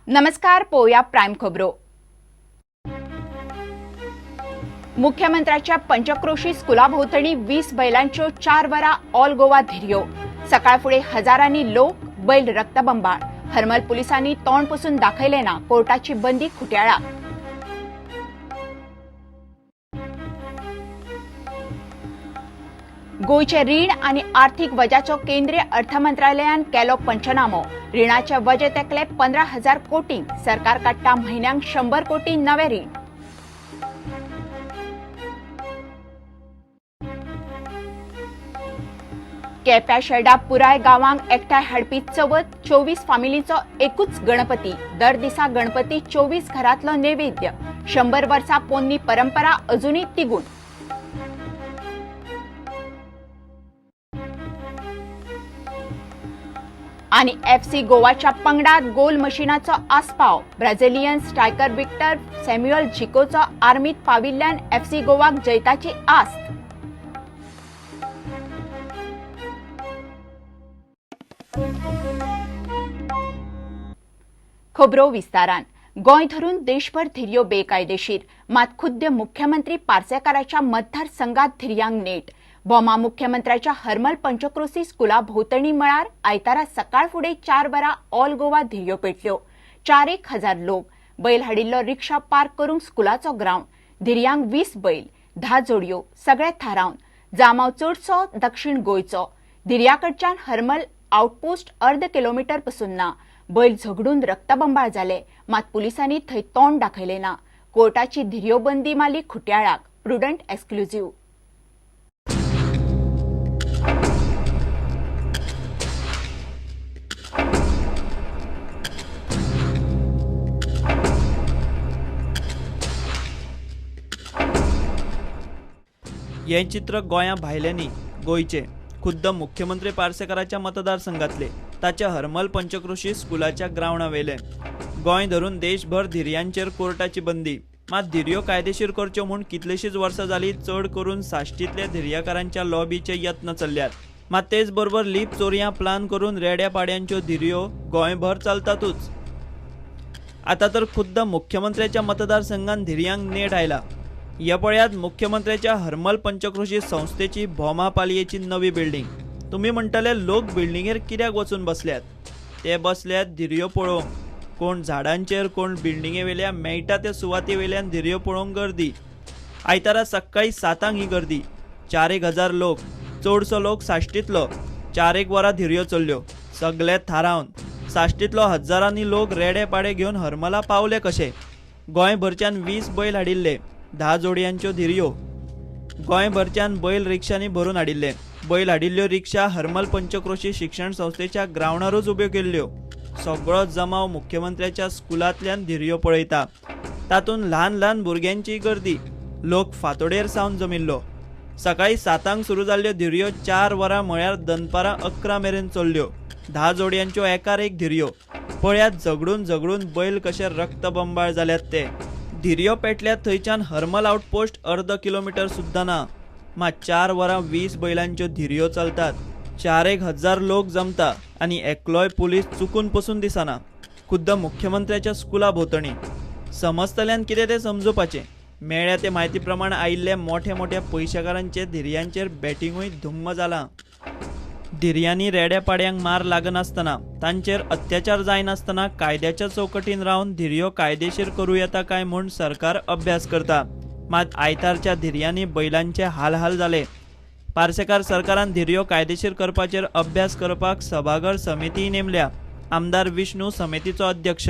नमस्कार, पोया प्राईम खबरो. मुख्यमंत्र्याच्या पंचक्रोशी स्कुलाभोवतणी 20 बैलांच्यो 4 वरां ऑल गोवा धिरयो. सकाळ फुडें हजारांनी लोक, बैल रक्तबंबाळ. हरमल पुलिसांनी तोंड पसून दाखयले ना. कोर्टाची बंदी खुट्याळा. गोंयचे रीण आनी आर्थिक वजाचो केंद्रीय अर्थ मंत्रालयान केलो पंचनामो. रिणाचे वजे तेकले 15,000 कोटी. सरकार काडटा म्हयन्यांक 100 कोटी नवे रीण. केप्या शेडा पुराय गांवांक एकठांय हाडपी चवथ. 24 फामिलीचो एकूच गणपती. दर दिसा गणपती 24 घरांतलो नैवेद्य. 100 वर्सां पोन्नी परंपरा अजुनूय तिगून. आनी एफसी गोवाच्या पंगडात गोल मशिनाचो आस्पाव. ब्राझिलियन स्ट्रायकर विक्टर सॅम्युअल झिकोचो आर्मीत पाविल्ल्यान एफसी गोवाक जैताची आस्त. खबरो विस्तारान. गोंय धरून देशभर धिरयो बेकायदेशीर. मात खुद्द मुख्यमंत्री पार्सेकाराच्या मतदारसंघात धिरयांक नेट. भोमा मुख्यमंत्र्याच्या हरमल पंचक्रोशी स्कुला भोंवतणी मळार आयतारा सकाळ फुडें 4 वरां ऑल गोवा धिरयो पेटल्यो. 4-1 हजार लोक. बैल हाडिल्लो रिक्षा पार्क करूंक स्कुलाचो ग्रावंड. धिरयांक 20 बैल, 10 जोडयो, सगळे थारावन. जामाव चडसो दक्षिण गोंयचो. धिरयाकडच्यान हरमल आउटपोस्ट अर्द किलोमिटर पसून ना. बैल झगडून रक्तबंबाळ जाले. मात पुलिसांनी थंय तोंड दाखयलें ना. कोर्टाची धिरयो बंदी मारली खुट्याळाक. Prudent exclusive. हें चित्र गोंया भायलें न्ही, गोंयचें. खुद्द मुख्यमंत्री पार्सेकाराच्या मतदारसंघातले, ताच्या हरमल पंचक्रोशी स्कुलाच्या ग्रावंडा वेले. गोंय धरून देशभर धिरयांचेर कोर्टाची बंदी. मात धिरयो कायदेशीर करच्यो म्हूण कितलींशींच वर्सां जालीं चड करून साश्टींतल्या धिरयाकारांच्या लॉबीचे यत्न चल्ल्यात. मात तेच बरोबर लीप चोरयां प्लान करून रेड्या पाड्यांच्यो धिरयो गोंयभर चलतातूच. आतां तर खुद्द मुख्यमंत्र्याच्या मतदारसंघान धिरयांक नेट आयला. हे पळयात मुख्यमंत्र्याच्या हरमल पंचक्रोशी संस्थेची भोमा पालयेची नवी बिल्डींग. तुमी म्हणटले लोक बिल्डिंगेर कित्याक वचून बसल्यात? ते बसल्यात धिरयो पळोवंक. कोण झाडांचेर, कोण बिल्डिंगे वेल्या मेळटा त्या सुवाते वेल्यान धिरयो पळोवंक गर्दी. आयतारा सकाळी 7 ही गर्दी. 4-1 हजार लोक, चडसो लोक साश्टींतलो. 4-1 वरां धिरयो चल्ल्यो, सगळे थारावन. साश्टींतलो हजारांनी लोक रेडे पाडे घेवन हरमला पावले कशे? गोंयभरच्यान 20 बैल हाडिल्ले, 10 जोडयांच्यो धिरयो. गोंयभरच्यान बैल रिक्षांनी भरून हाडिल्ले. बैल हाडिल्ल्यो रिक्षा हरमल पंचक्रोशी शिक्षण संस्थेच्या ग्रावंडारूच उब्यो केल्ल्यो. सगळो जमाव मुख्यमंत्र्याच्या स्कुलांतल्यान धिरयो पळयता. तातूंत ल्हान ल्हान भुरग्यांची गर्दी. लोक फांतोडेर सावन जमिल्लो. सकाळी 7 सुरू जाल्ल्यो धिरयो 4 वरां म्हळ्यार दनपारां 11 मेरेन चल्ल्यो. 10 जोडयांच्यो एकार एक धिरयो. पळयात झगडून झगडून बैल कशे रक्तबंबाळ जाल्यात ते. धिरयो पेटल्यात थंयच्यान हरमल आउटपोस्ट अर्द किलोमिटर सुद्दां ना. मात 4 वरां 20 बैलांच्यो धिरयो चलतात, 4-1 हजार लोक जमता आनी एकलोय पुलीस चुकून पसून दिसना खुद्द मुख्यमंत्र्याच्या स्कुला भोंवतणी. समजतल्यान कितें तें समजुपाचें. मेळ्ळ्या ते म्हायती प्रमाण आयिल्ले मोठ्या मोठ्या पयशेकारांचे धिरयांचेर बॅटिंगूय धुम्म जालां. धिरयांनी रेड्या पाड्यांक मार लागनासतना, तांचेर अत्याचार जायनासतना कायद्याच्या चौकटीन रावन धिरयो कायदेशीर करूं येता काय म्हूण सरकार अभ्यास करता. मात आयतारच्या धिरयांनी बैलांचे हालहाल जाले. पार्सेकार सरकारान धिरयो कायदेशीर करपाचेर अभ्यास करपाक सभाघर समितीय नेमल्या. आमदार विष्णू समितीचो अध्यक्ष.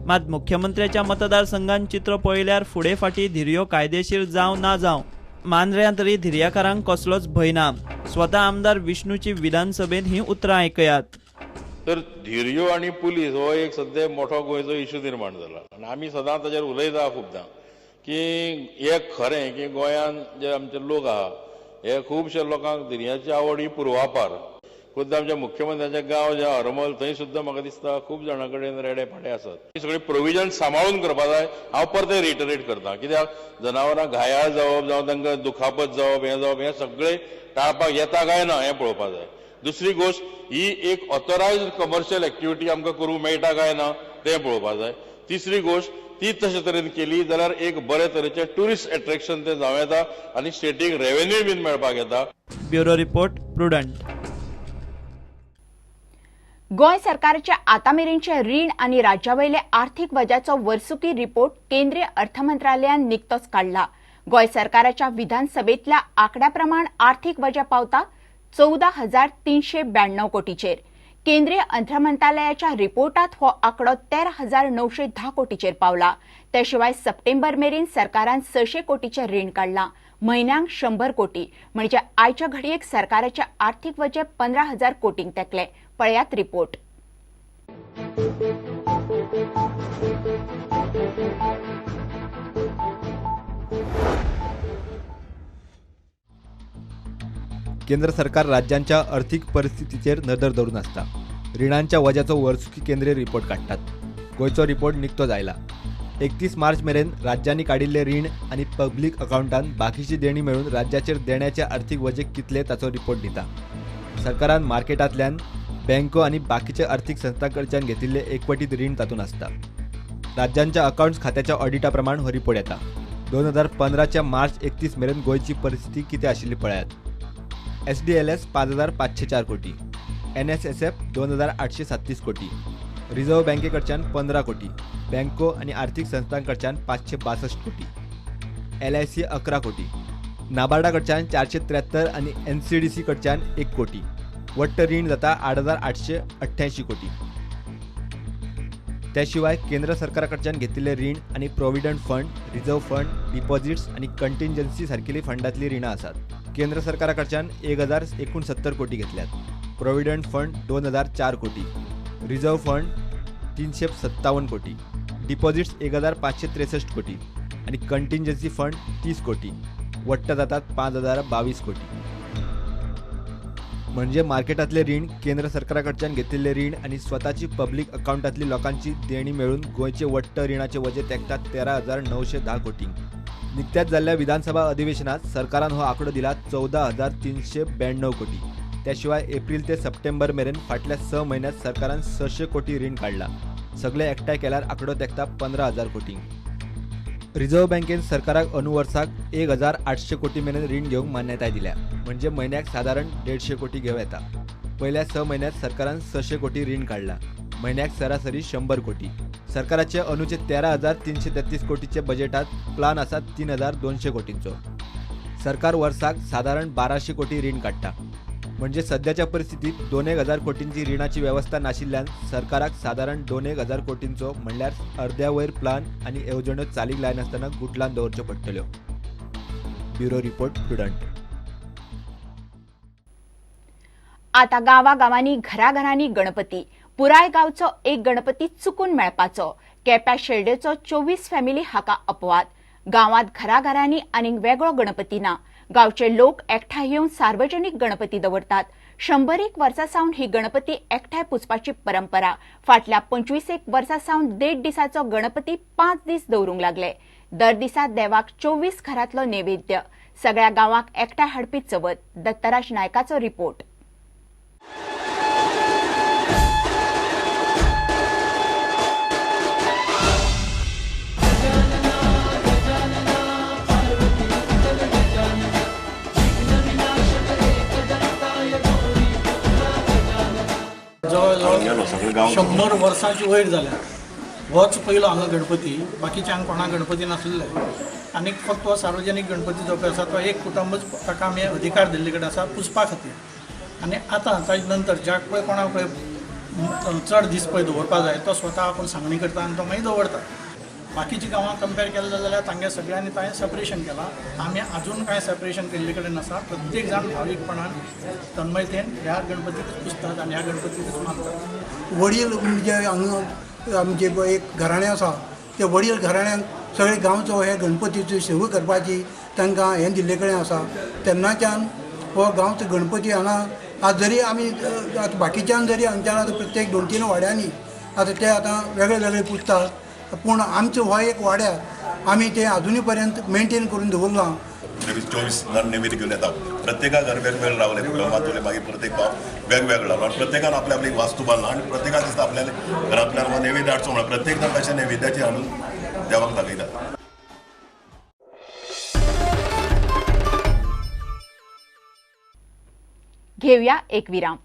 मात मुख्यमंत्र्याच्या मतदारसंघान चित्र पळयल्यार फुडें फाटीं धिरयो कायदेशीर जावं ना जावं, मांद्र्यां तरी धिरयाकारांक कसलोच भंय ना. स्वता आमदार विष्णूची विधानसभेत ही उतरां आयकयात. तर धिरयो आनी पुलीस हो एक सद्या मोठो गोंयचो इशू निर्माण जाला आनी आमी सदांच ताजेर उलयता खुबदां की एक खरें की गोंयांत जे आमचे लोक आहा हे खुबशे लोकांक धिरयांची आवड ही पुर्वापार. खुद्द आमच्या मुख्यमंत्र्याचे गांव जे हरमल, थंय सुद्दां म्हाका दिसता खूब जाणां कडेन रेडे पाडे आसात. ही सगळी प्रोविजन सांबाळून करपा जाय. हांव परतें रिटरेट करता, कित्याक जनावरां घायाळ जावप जावं तांकां दुखापत जावप, हें जावप, हें सगळें टाळपाक येता काय ना हें पळोवपा जाय. दुसरी गोश्ट, ही एक ऑथोरायज कमर्शियल एक्टिविटी आमकां करूंक मेळटा काय ना तें पळोवपाक जाय. तिसरी गोश्ट, ती तशे तरेन केली जाल्यार एक बरे तरेचें ट्युरिस्ट एट्रेक्शन तें जावं येता आनी स्टेटीक रेवेन्यू बीन मेळपाक येता. Bureau report, Prudent. Goa सरकारच्या आतामेरेनचे रीण आनी राज्यावयले आर्थिक वजाचो वर्सुकी रिपोर्ट केंद्रीय अर्थ मंत्रालयान निकतोच काडला. गोंय सरकाराच्या विधानसभेतल्या आंकड्या प्रमाण आर्थिक वजा पावता 14,392 कोटीचेर. केंद्रीय अर्थ मंत्रालयाच्या रिपोर्टात हो आंकडो 13,910 कोटीचेर पावला. ते शिवाय सप्टेंबर मेरेन सरकारान 600 कोटीचें रीण काडलां, म्हयन्यांक 100 कोटी, म्हणजे आयच्या घडयेक सरकाराचे आर्थिक वजें 15,000 कोटींक तेंकलें. पळयात रिपोर्ट. केंद्र सरकार राज्यांच्या आर्थिक परिस्थितीचेर नदर धरून आसता. रिणांच्या वजाचो वर्सुकी केंद्रीय रिपोर्ट काडटात. गोंयचो रिपोर्ट निकतोच आयला. 31 मार्च मेरेन राज्यांनी काडिल्ले रीण आनी पब्लीक अकावंटान बाकीची देणी मेळून राज्याचेर देण्याचे आर्थिक वजे कितले ताचो रिपोर्ट दिता. सरकारान मार्केटांतल्यान बँको आनी बाकीच्या आर्थिक संस्थां कडच्यान घेतिल्ले एकवटीत रीण तातूंत आसता. राज्यांच्या अकावंट्स खात्याच्या ऑडिटा प्रमाण हो रिपोर्ट येता. 2015च्या मार्च 31 मेरेन गोंयची परिस्थिती कितें आशिल्ली पळयात. SDLS 5,504 कोटी, NSSF 2,837 कोटी, रिझर्व्ह बँकेकडच्यान 15 कोटी, बँको आनी आर्थिक संस्थांकडच्यान 562 कोटी, LIC 11 कोटी, नाबार्डाकडच्यान 473 आनी NCDC कडच्यान 1 कोटी. वट्ट रीण जाता 8,888 कोटी. त्या शिवाय केंद्र सरकाराकडच्यान घेतिल्ले रीण आनी provident fund, reserve fund, deposits आनी कंटिंजन्सी सारकिल्ली फंडांतली रिणां आसात. केंद्र सरकाराकडच्यान 1,069 कोटी घेतल्यात. प्रोव्हिडंट फंड 2,004 कोटी, रिझर्व्ह फंड 357 कोटी, डिपॉझिट्स 1,563 कोटी आनी कंटिंजन्सी फंड 30 कोटी. वट्ट जातात 5,022 कोटी. म्हणजे मार्केटांतले रीण, केंद्र सरकाराकडच्यान घेतिल्ले रीण आनी स्वताची पब्लीक अकावंटांतली लोकांची देणी मेळून गोंयचे वट्ट रिणाचे वजें तेंकतात 13,910 कोटी. निकत्याच जाल्ल्या विधानसभा अधिवेशनात सरकारान हो आंकडो दिला 14,392 कोटी. त्या शिवाय एप्रिल ते सप्टेंबर मेरेन फाटल्या 6 म्हयन्यांत सरकारान 600 कोटी रीण काडला. सगळे एकठांय केल्यार आंकडो तेंकता 15,000 कोटी. रिझर्व्ह बँकेन सरकाराक अनुवर्साक 1,800 कोटी मेरेन रीण घेवंक मान्यताय दिल्या, म्हणजे म्हयन्याक सादारण 150 कोटी घेवं येता. पयल्या 6 म्हयन्यांत सरकारान 600 कोटी रीण काडला, म्हयन्याक सरासरी 100 कोटी. सरकाराचे अनुचे 13,333 कोटीचे बजेटात प्लान आसा 3,200 कोटींचो. सरकार वर्साक सादारण 1,200 कोटी रीण काडटा, म्हणजे सद्याच्या परिस्थितीत 2,000 कोटींची रिणाची वेवस्था नाशिल्ल्यान सरकाराक सादारण 2,000 कोटींचो म्हणल्यार अर्द्या वयर प्लान आनी येवजण्यो चालीक लायनासतना गुटलान दवरच्यो पडटल्यो. Bureau report, Prudent. आतां गांवागांवांनी घराघरांनी गणपती. पुराय गांवचो एक गणपती चुकून मेळपाचो. केप्या शेल्डेचो 24 फॅमिली हाका अपवाद. गांवांत घराघरांनी आनीक वेगळो गणपती ना. गांवचे लोक एकठांय येवन सार्वजनिक गणपती दवरतात. 100 वर्सां सावन ही गणपती एकठांय पुजपाची परंपरा. फाटल्या 25 वर्सां सावन 1.5 दिसाचो गणपती 5 दीस दवरूंक लागले. दर दिसा देवाक 24 घरांतलो नैवेद्य. सगळ्या गांवाक एकठांय हाडपी चवथ. दत्तराज नायकाचो रिपोर्ट. जवळजवळ 100 वर्सांची वयर जाल्या. होच पयलो हांगा गणपती, बाकीच्या हांगा कोणा गणपती नासले. आनी फक्त हो सार्वजनीक गणपती जो पळय आसा तो एक कुटुंबच ताका आमी अधिकार दिल्ले कडेन आसा पुजपा खातीर. आनी आतां ताजे नंतर ज्या पळय कोणाक पळय चड दीस पळय दवरपा जाय तो स्वता आपूण सांगणी करता आनी तो मागीर दवरता. बाकीच्या गांवांक कंपेर केलें जाल्यार तांगे सगळ्यांनी ताणें सेपरेशन केलां. आमी आजून कांय सेपरेशन केल्ले कडेन आसा. प्रत्येक जाण भावीकपणान तन्मयतेन ह्या गणपतीकच पुजतात आनी ह्या गणपतीकच मानतात. वडील म्हणजे हांगा आमचे एक घराणें आसा, ते वडील घराण्यांक सगळे गांवचो हे गणपतीची सेवा करपाची तांकां हें दिल्ले कडेन आसा. तेन्नाच्यान हो गांवचो गणपती हांगा आज जरी आमी आतां बाकीच्यान जरी हांगच्यान आतां प्रत्येक 2-3 वाड्यांनी आतां ते आतां वेगळे वेगळे पुजतात, पूण आमचो हो एक वाड्यार आमी ते आजुनूय पर्यंत मेंटेन करून दवरलां. 23 24 जाण नैवेद्य घेवन येता. प्रत्येका घर वेगवेगळं रावले कुटुंबांतले, मागीर प्रत्येक गांव वेगवेगळो रावलो आनी प्रत्येकान आपली आपली वास्तू बांदला आनी प्रत्येकान दिसता आपल्या घरांतल्यान नैवेद्य हाडचो म्हणून प्रत्येक जाण तशें नैवेद्याचे हाडून देवाक दाखयतात. घेऊया एक विराम.